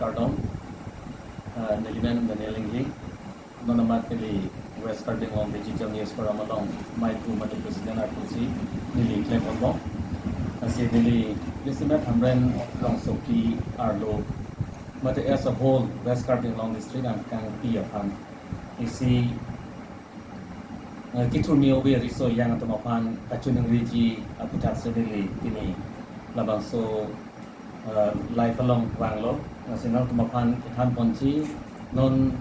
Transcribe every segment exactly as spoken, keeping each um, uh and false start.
Kardom, uh, nelimen Daniel Inghi, non amat neli West Karbi Anglong Digital News Forum along, maipu mate president arpusi, neli klem onbom. Lasi neli, lisi met Hamren rongsopi arlo, mate as a whole, West Karbi Anglong District angkang pi aphan. Isi eh, kithurmi ove riso yang atum aphan kachiningriji aphuthak si neli pini labangso, eh, live along vanglo. Lasi nangtum aphan kethan ponji non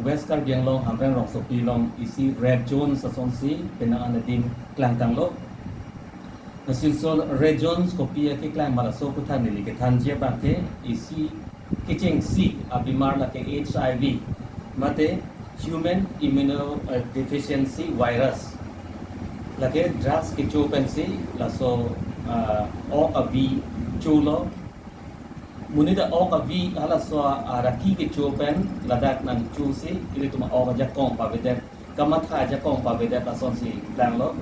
West Karbi Anglong Hamren rongsopi along isi red zone asonsi penang an adim klangtanglo. Lasi laso red zone kopi akeklang ma laso aphuthak neli kethanji abangke isi kechengsi abimar lake H I V, mate human immunodeficiency virus. Lake drugs kecho pensi laso, ah, ok avi cholo. Monit a-ok avi halaso araki kecho pen ladak nangchosi ilitum a-ok ajakong pavedet, kamatha ajakong pavedet asonsi klanglo.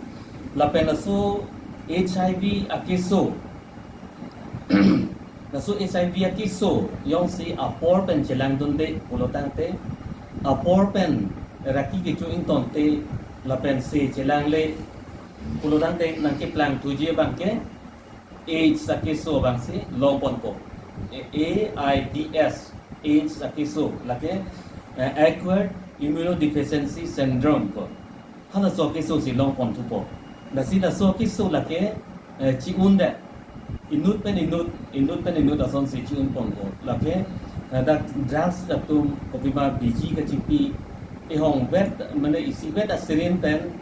Lapen laso H I V akeso, laso H I V akeso jongsi apor pen chelangdunde pulotangte, apor pen raki kecho ingtonte lapen se chelangle pulotangte nangkeplangthuji abangke AIDS akeso abangsi longponpo. A-, AIDS, AIDS akeso lake, eh, acquired immunodeficiency syndrome ko. Halaso akeso si longponthupo. Lasi laso akeso lake, eh, chi-un det. Inut pen inut, inut pen inut asonsi chi-unponpo. Lake, eh, dak drugs atum kopima biji kachipi, ihong vet, mane isi vet a-syringe pen,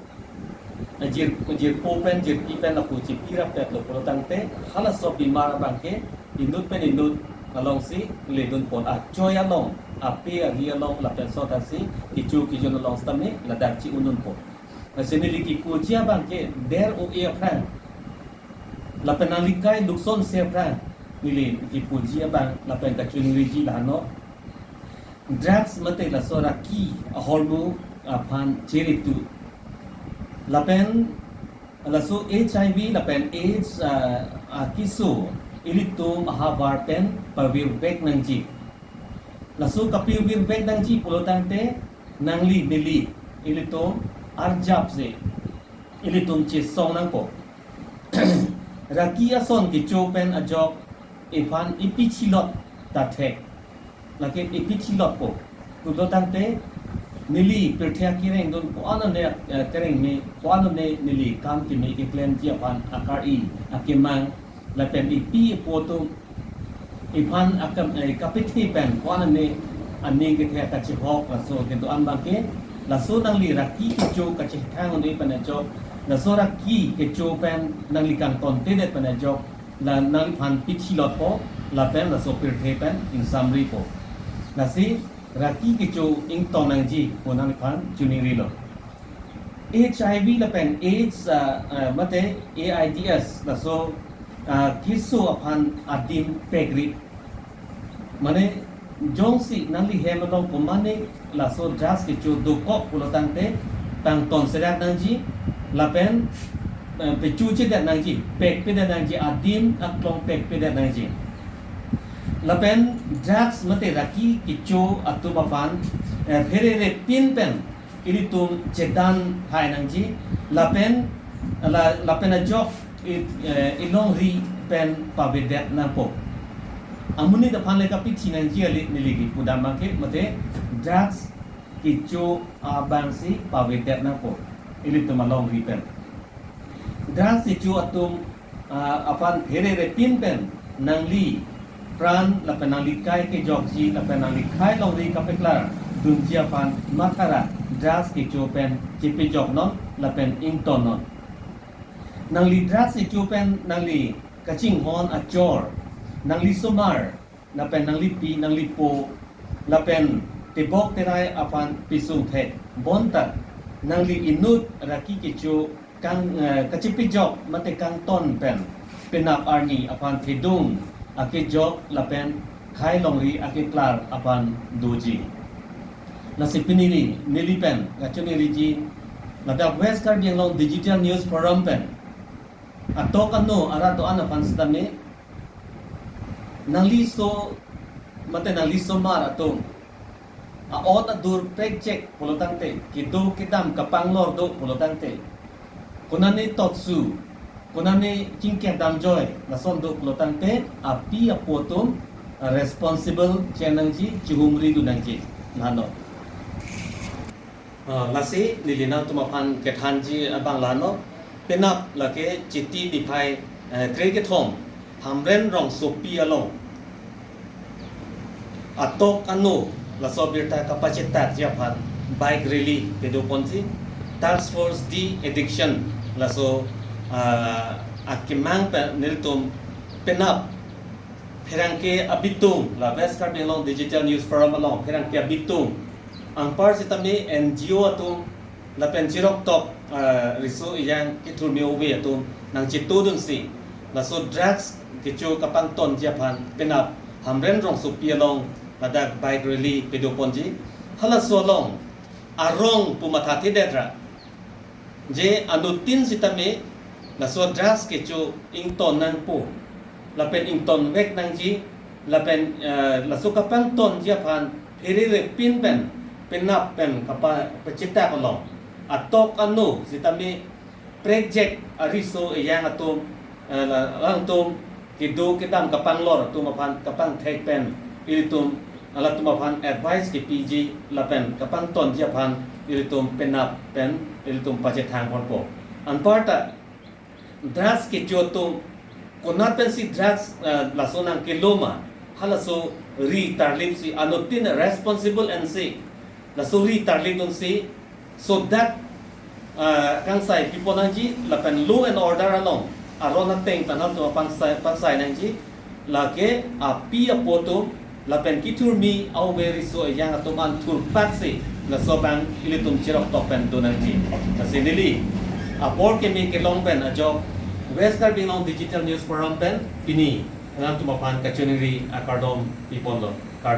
eh, jir, jirpo pen, jirpi pen lapu chipi rapetlo pulotangte, halaso abimar abangke inut pen inut alongsi ledunpon. Achoi along, ape ari along lapen sotasi kecho kejun along sitame ladak chi-undunpon. Lasi neli kipuji abangke der o-e aphrang, lapen nanglikai luksonse aphrang neli kipuji abang lapen kachiningriji lahano. Drugs mate laso raki ahormu aphan chiritu. Lapen laso H I V lapen AIDS, ah, akeso ilitum ahavar pen pavirvek nangji. Laso kapavirvek nangji pulotangte nangli neli ilitum arjapsi ilitum chesong nangpo. Raki ason kecho pen ajok iphan ipi chilot ta thek. Lake ipi chilotpo. Pulotangte neli pirthe akereng dun ko-an ne, eh, kereng me ko-an ne neli kam keme keklemji aphan akar-i akemang lapen ipi ipo atum iphan akam, eh, kapithe pen ko-an ne aning kethe kachihok laso kedo-an abangke laso nangli raki kecho kachethang un-e pen ajok, laso raki kecho pen nangli kangtontedet pen ajok, la nangliphan pichilotpo, lapen laso pirthe pen ingsamripo. Lasi raki kecho ingtong nangji pu nangliphan chiningrilo. H I V lapen AIDS, ah, ah, mate AIDS, laso, ah, keso aphan adim pekri. Mane jongsi nangli hem along komane laso drugs kecho dokok pulotangte tangton serak nangji, lapen, eh, pecho chedak nangji, pekpedak nangji, adim aklong pekpedak nangji. Lapen drugs mate raki kecho atum aphan, eh, pherere pin pen ilitum chedan hai nangji, lapen la, lapen ajok i, eh, ilongri pen pavedet nangpo. Amonit aphan le kapithi nangji kali neli kipu dam abangke mate drugs kecho abangsi pavedet nangpo ilitum alongri pen. Drugs kecho atum, ah, aphan pherere pin pen nangli pran lapen nanglikai kejokji lapen nanglikai longri kapeklar dunji aphan mathara drugs kecho pen chepejoknon lapen ingtonnon. Nangli drugs kecho pen nangli kachinghon achor, nangli somar, lapen nanglipi, nanglipo, lapen tebok terai aphan pisung thek. Bonta nangli inut raki kecho kang, eh, kachepejok mate kangton pen penap arni aphan thedung akejok lapen khai longri akeklar aphan doji. Lasi pini neli pen kachiningriji ladak West Karbi Anglong Digital News Forum pen atok ano arat do-an aphan sitame nangli so mate nangli somar atum a-ot adur prekjek pulotangte, kedo kedam kapanglor do pulotangte, konane totsu, konane chingkep damjoi lason do pulotangte, api apo atum responsible chenangji, chihumri dunangji. Nano. Ah, lasi neli nangtum aphan kethanji abang lano, penap lake Chiti niphai, eh, krekethom Hamren rongsopi along atok ano laso abirta kapachetakji aphan bike rally pedoponji. Task Force De-Addiction laso, ah, akemang pen nelitum penap pherangke abitung, la West Karbi Anglong Digital News Forum along pherangke abitung, anpar sitame N G O atum, lapen chiroktok, ah, riso ejang kethurmi ove atum nangchetudunsi, laso drugs kecho kapangtonji aphan penap Hamren rongsopi along ladak bike rally pedoponji. Halaso along arong pu mathathedet ra, je anuttin sitame laso drugs kecho ington nangpo, lapen ingtonvek nangji, lapen, eh, laso kapangtonji aphan pherere pin pen penap pen kapa pachetak along atok ano sitame prekjek ariso ejang atum, eh, la, alangtum kedo kedam kapanglor atum aphan kapangthek pen ilitum, alatum aphan advice kepiji lapen kapangtonji aphan ilitum penap pen ilitum pachethang ponpo. Anparta drugs kecho atum konat pensi drugs, eh, laso nangkelo ma, halaso ri tarlipsi anuttin responsible ensi laso ri tarlipdunsi, so that, ah, kangsai piponangji lapen law and order along aron ateng ta nangtum aphan sai, aphan sai nangji, lake api apo atum lapen kethurmi ove riso ejang atum an thurpaksi laso abang ilitum chiroktok pen donangji. Lasi neli apor keme kelong pen ajok West Karbi Anglong Digital News Forum pen pini nangtum aphan kachiningri akardom piponlo. Kardom.